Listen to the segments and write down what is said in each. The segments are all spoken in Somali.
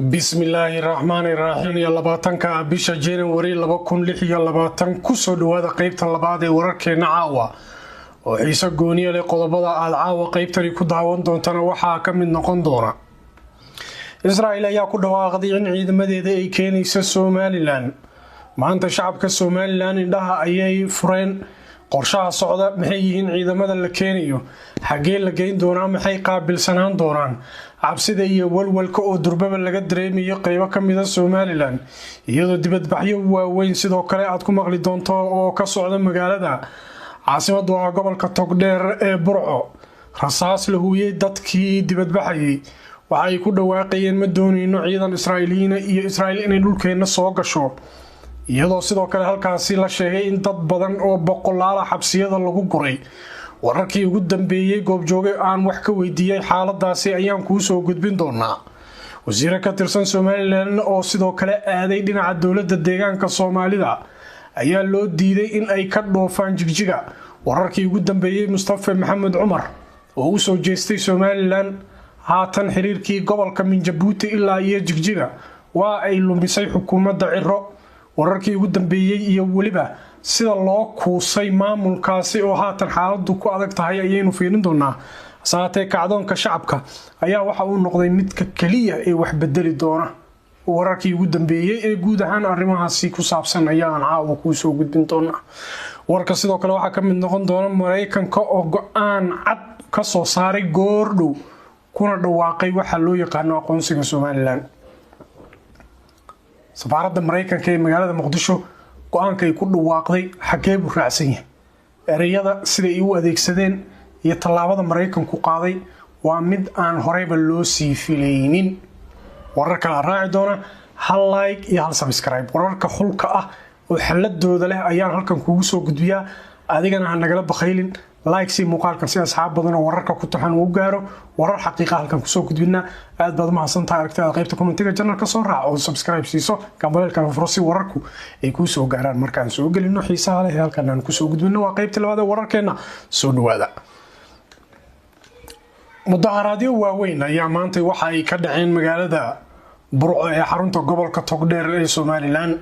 Bismillaahi raxmaani raxiim. Iyo 20-ka bisha January 2026, kusoo dhawaada qeybta labaad ee wararkeena caawa oo xiiso gooniya leh. Qodobada aada caawa qeybtani ku daawan doontana waxaa ka mid noqon doona: Israel ayaa ku dhawaaqday in ciidamadeeda ay keenaysa Somaliland. Maanta shacabka Somaliland indhaha ayay fureen. Qorshaha socda maxay yihiin? Ciidamada la keenayo xaggee la geyn doonaa? Maxay qaabilsanaan doonaan? Cabsida iyo walwalka oo durbaba laga dareemayo qeybo kamida Somaliland, iyadoo dibadbaxyo waaweyn sidoo kale aad ku maqli doonto oo ka socda magaalada caasimadu ah gobolka Togdheer ee Burco. Rasaas la huuyey dadkii dibadbaxayay waxa ay ku dhawaaqayeen: "Ma dooneyno ciidan Israa'iiliyiina iyo Israa'iil inay dhulkeenna soo gasho," iyadoo sidoo kale halkaasi la sheegay in dad badan oo boqolaala xabsiyada lagu guray. Wararkii ugu dambeeyey, goobjooge aan wax ka weydiiyey xaaladaasi ayaan kuu soo gudbin doonaa. Wasiire ka tirsan Somaliland oo sidoo kale aaday dhinaca dowladda deegaanka Soomaalida ayaa loo diiday in ay ka dhoofaan Jigjiga. Wararkii ugu dambeeyey, Mustafe Maxamed Cumar oo usoo jeestay Somaliland. Haatan xiriirkii gobolka min Jabuuti ilaa iyo Jigjiga waa ay lumisay xukuumadda Ciro. Wararkii ugu dambeeyey iyo weliba sida loo kuusay maamulkaasi oo haatan xaaladu ku adag tahay ayaynu fiirin doonaa. Hase haatee, kacdoonka shacabka ayaa waxa uu noqday midka keliya ee wax bedeli doona. Wararkii ugu dambeeyey ee guud ahaan arrimahaasi ku saabsan ayaan caawa kuu soo gudbin doonaa. Warka sidoo kale waxaa ka mid noqon doona Maraykanka oo go-aan cad ka soo saaray goordhow, kuna dhawaaqay waxa loo yaqaano aqoonsiga Somaliland. Safaaradda Maraykanka ee magaalada Muqdisho go-aanka ay ku dhawaaqday xagee buu raacsan yahay? Ereyada sida ay u adeegsadeen iyo tallaabada Maraykanku qaaday waa mid aan horeyba loo sii filaynin. Warar kala raaci doona. Hal like iyo hal subscribe. Wararka xulka ah oo xaladooda leh ayaan halkan kugu soo gudbiyaa. Adigana ha nagala bakhaylin like si muuqaalkan si asxaab badan oo wararka ku taxan uu gaaro. Warar xaqiiqa halkan kusoo gudbinaa. Aad baad umahadsantahay aragtida. Qaybta commentiga channelka soo raac oo subscribe siiso, gambaleelkana furo si wararku ay kuu soo gaaraan markaan soo gelino. Xiisaha leh halkan aan kusoo gudbino waa qaybta labaad ee wararkeena. Soo dhawaada. Mudaharaadyo waaweyn ayaa maanta waxa ay ka dhaceen magaalada Burco ee xarunta gobolka Togdheer ee Somaliland.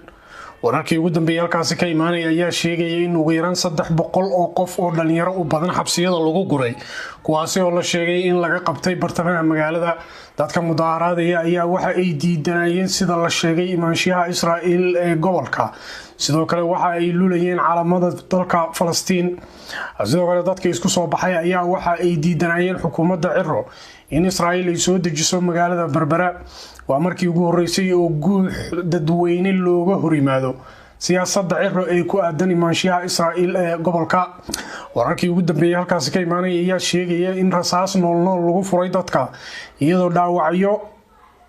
Wararkii ugu dambeeyay halkaasi ka imaanaya ayaa sheegaya in ugu yaraan 300 oo qof oo dhalinyaro u badan xabsiyada lagu guray, kuwaasi oo la sheegay in laga qabtay bartamaha magaalada. Dadka mudaharaadaya ayaa waxa ay diidanayeen, sida la sheegay, imaanshiyaha Israa'iil ee gobolka. Sidoo kale waxa ay lulayeen calamada dalka Falastiin. Sidoo kale dadka isku soo baxay ayaa waxa ay diidanayeen xukuumadda Ciro in Israa'iil ay soo dejiso magaalada Berbera. Waa markii ugu horeysay oo guux dadweyne looga hor yimaado siyaasadda Ciro ee ku aadan imaanshiyaha Israa'iil ee gobolka. Wararkii ugu dambeeyay halkaasi ka imaanaya ayaa sheegaya in rasaas noolnool lagu furay dadka, iyadoo dhaawacyo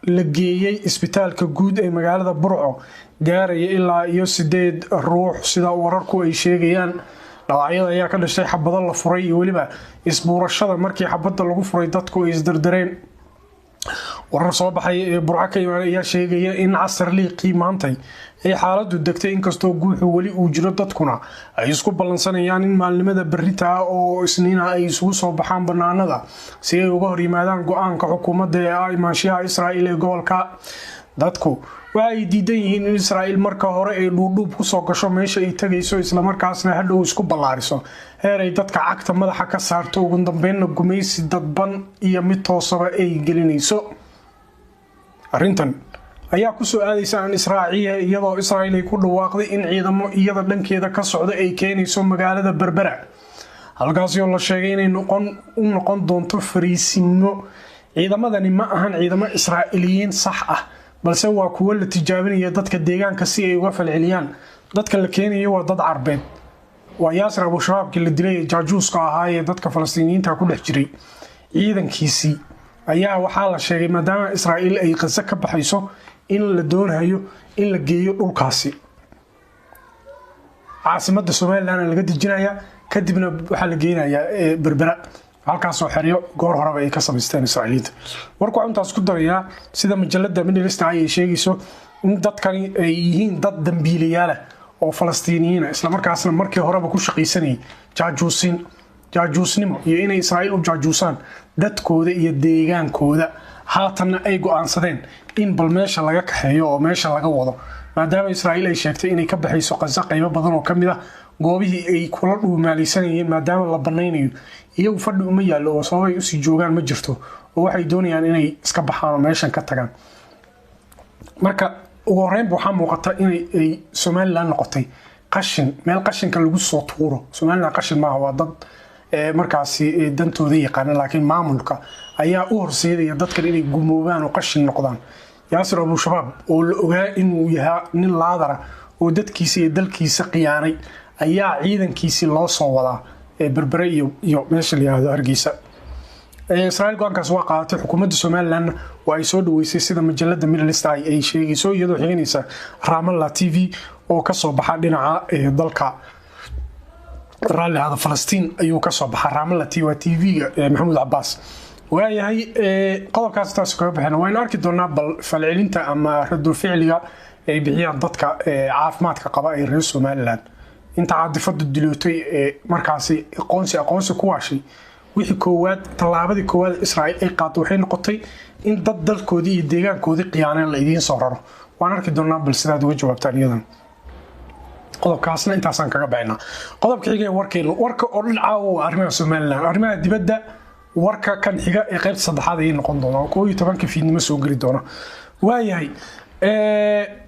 la geeyey isbitaalka guud ee magaalada Burco gaaraya ilaa iyo sideed ruux, sida wararku ay sheegayaan. Dhaawacyada ayaa ka dhashay xabado la furay iyo weliba isbuurashada markii xabadda lagu furay dadku ay isdardareen. Warar soo baxay ee Burco ka imaanay ayaa sheegaya in casar liiqii maantay ay xaaladu degtay, inkastoo guuxu weli uu jiro, dadkuna ay isku ballansanayaan in maalnimada berrita ah oo Isniina ay isugu soo baxaan banaanada si ay uga hor yimaadaan go-aanka xukuumadda ee ah imaanshiyaha Israa'iil ee gobolka. Dadku waxa ay diidan yihiin in Israa'iil marka hore ay dhuudhuub kusoo gasho meesha ay tegayso, islamarkaasna hadhow isku ballaariso heer ay dadka cagta madaxa ka saarto, ugu dambeynna gumaysi dadban iyo mid toosaba ay gelinayso. Arrintan ayaa kusoo aadaysa aan israaciya, iyadoo Israa'iil ay ku dhawaaqday in ciidamo iyada dhankeeda ka socda ay keenayso magaalada Berbera, halkaasi oo la sheegay inay noqon u noqon doonto fariisimo. Ciidamadani ma ahan ciidamo Israa'iiliyiin sax ah, balse waa kuwo la tijaabinaya dadka deegaanka si ay uga falceliyaan. Dadka la keenayo waa dad Carbeed. Waa Yaasir Abushabaabkii la dilay ee jaajuuska ahaa ee dadka Falastiiniyiinta ku dhex jiray. Ciidankiisii ayaa waxaa la sheegay, maadaama Israa'iil ay Qaso ka baxayso, in la doonayo in la geeyo dhulkaasi. Caasimada Somaliland laga dejinayaa, kadibna waxaa la geynayaa Berbera, halkaasoo xeryo goor horeba ay ka samaysteen Israa'iiliinta. Warku waxaa intaas ku darayaa, sida majalada Middle East ay sheegayso, in dadkani ay yihiin dad dambiilayaala oo Falastiiniyiina, islamarkaasna markii horeba ku shaqaysanayay jaajuusin, jaajuusnimo iyo inay Israa'iil u jaajuusaan dadkooda iyo deegaankooda, haatanna ay go-aansadeen. In bal meesha laga kaxeeyo oo meesha laga wado, maadaama Israa'iil ay sheegtay inay ka baxayso Qaza qaybo badan oo kamid ah goobihii ay kula dhuumaalaysanayeen, maadaama la banaynayo. Iyagu fadhi uma yaallo oo sababay usii joogaan ma jirto, oo waxay doonayaan inay iska baxaan oo meeshan ka tagaan. Marka ugu horeynba waxaa muuqata inay Somaliland noqotay qashin, meel qashinka lagu soo tuuro. Somaliland qashin maaha, waa dad markaasi dantooda yaqaana, laakiin maamulka ayaa u horseedaya dadkan inay gumoobaan oo qashin noqdaan. Yaasir Abushabaab oo la ogaa inuu yahaa nin laadara oo dadkiisa iyo dalkiisa khiyaanay ayaa ciidankiisii loo soo wadaa Berbere iyo meesha la yihahdo Hargeysa. Israa'iil go-aankaas waa qaadatay, xukuumadda Somalilandna waa ay soo dhaweysay, sida majalada Middle East ay sheegayso, iyadoo xiganaysa Ramallah TV oo kasoo baxa dhinaca dalka, raalli ahada, Falastiin ayuu kasoo baxaa. Ramallah t waa TV-ga Maxamuud Cabaas. Waayahay, qodobkaas taas kaga baxeen. Waynu arki doonaa bal falcelinta ama radul ficliga ay bixiyaan dadka caafimaadka qaba ee reer Somaliland, inta caadifadu dilootay ee markaasi aqoonsi aqoonsi ku waashay. Wixii koowaad, tallaabadii koowaad Israa'iil ay qaado waxay noqotay in dad dalkoodii iyo deegaankoodii khiyaaneen la idiin soo raro. Waan arki doonaa bal sidaad uga jawaabtaan iyadan. Qodobkaasna intaasaan kaga baxaynaa. Qodobka xiga ee warkeenu, warka oo dhan caawa waa arrimaha Somaliland, arrimaha dibadda. Warka kan xiga ee qaybta saddexaad ayay noqon doonaa, 11-ka fiidnimo soo geli doona. Waayahay,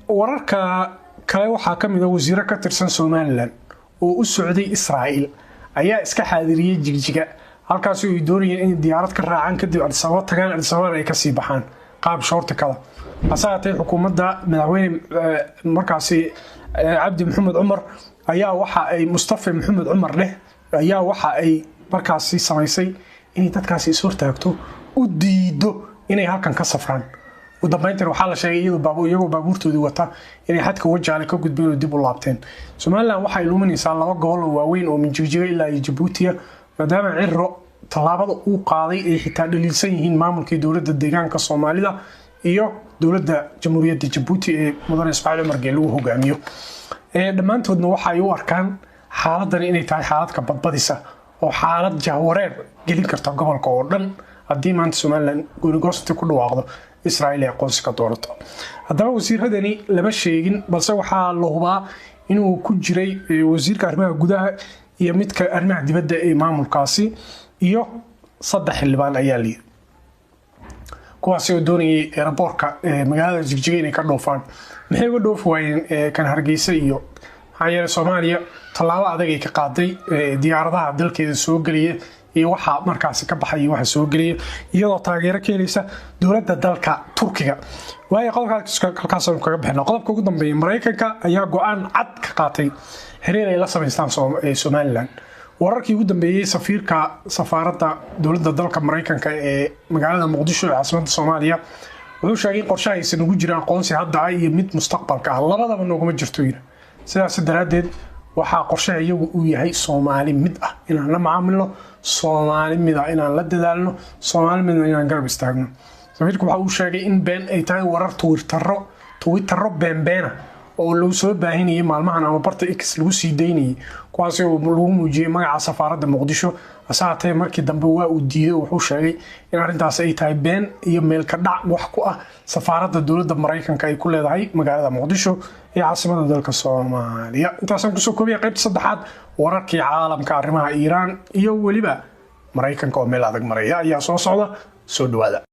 wararka kale waxaa ka mid a wasiiro ka tirsan Somaliland oo u socday Israa'iil ayaa iska xaadiriyey Jigjiga, halkaas ay doonayeen inay diyaarad ka raacaan, kadib Addis Ababa tagaan, Addis Ababana ay kasii baxaan qaab shoortikada. Hase haatee xukuumadda madaxweyne markaasi Cabdi Maxamed Cumar ayaa waxa ay, Mustafa Maxamed Cumar leh, ayaa waxa ay markaasi samaysay inay dadkaasi is hortaagto, u diido inay halkan ka safraan. Ugu dambeyntan waxaa la sheegay iyagoo baabuurtoodii wata inay xadka Wajaale ka gudbeen oo dib u laabteen. Somaliland waxay luminaysaa laba gobol oo waaweyn oo min Jigjiga ilaa iyo Jabuutiya, maadaama Ciro tallaabada uu qaaday ay xitaa dhaliilsan yihiin maamulkii dowladda deegaanka Soomaalida iyo dowladda Jamhuuriyadda Jabuuti ee mudane Ismaaciil Cumar Geelle uu hogaamiyo. Dhammaantoodna waxa ay u arkaan xaaladani inay tahay xaaladka badbadisa oo xaalad jahwareer gelin karta gobolka oo dhan haddii maanta Somaliland goonigoosati ku dhawaaqdo, Israa'iil ay aqoonsi ka doonato. Haddaba wasiiradani lama sheegin, balse waxaa la hubaa inuu ku jiray wasiirka arrimaha gudaha iyo midka arrimaha dibadda ee maamulkaasi iyo saddex xildhibaan ayaa layiri, kuwaasi oo doonayay airport-ka magaalada Jigjiga inay ka dhoofaan. Maxay uga dhoofi waayeen kan Hargeysa? Iyo maxaa yeelay Soomaaliya tallaabo adag ay ka qaaday diyaaradaha dalkeeda soo gelaya iyo waxa markaasi ka baxay iyo waxa soo gelaya, iyadoo taageero ka helaysa dowladda dalka Turkiga. Waayo, qodobkaas halkaasanu kaga bixina. Qodobka ugu dambeeya, Maraykanka ayaa go-aan cad ka qaatay xiriir ay la samaystaan Somaliland. Wararkii ugu dambeeyey, safiirka safaaradda dowladda dalka Maraykanka ee magaalada Muqdisho ee caasimadda Soomaaliya wuxuu sheegay in qorshaha aysan ugu jirin aqoonsi hadda ah iyo mid mustaqbalka ah labadaba nooguma jirto yiri. Sidaas daraaddeed waxaa qorshaha iyagu uu yahay Soomaali mid ah inaan la macaamilno, Soomaali mid ah inaan la dadaalno, Soomaali mid ah inaan garab istaagno. Safiirku waxa uu sheegay in been ay tahay warar Twitter-ro beenbeena oo lagu soo baahinayay maalmahan ama barta X lagu sii daynayay, kuwaasi oo lagu muujiyey magaca safaaradda Muqdisho. Hase haatee markii dambe waa uu diiday. Wuxuu sheegay in arrintaas ay tahay been iyo meelka dhac wax ku ah safaaradda dowladda Maraykanka ay ku leedahay magaalada Muqdisho ee caasimada dalka Soomaaliya. Intaasaan kusoo koobaya qaybta saddexaad wararkii caalamka. Arrimaha Iiraan iyo weliba Maraykanka oo meel adag maraya ayaa soo socda. Soo dhawaada.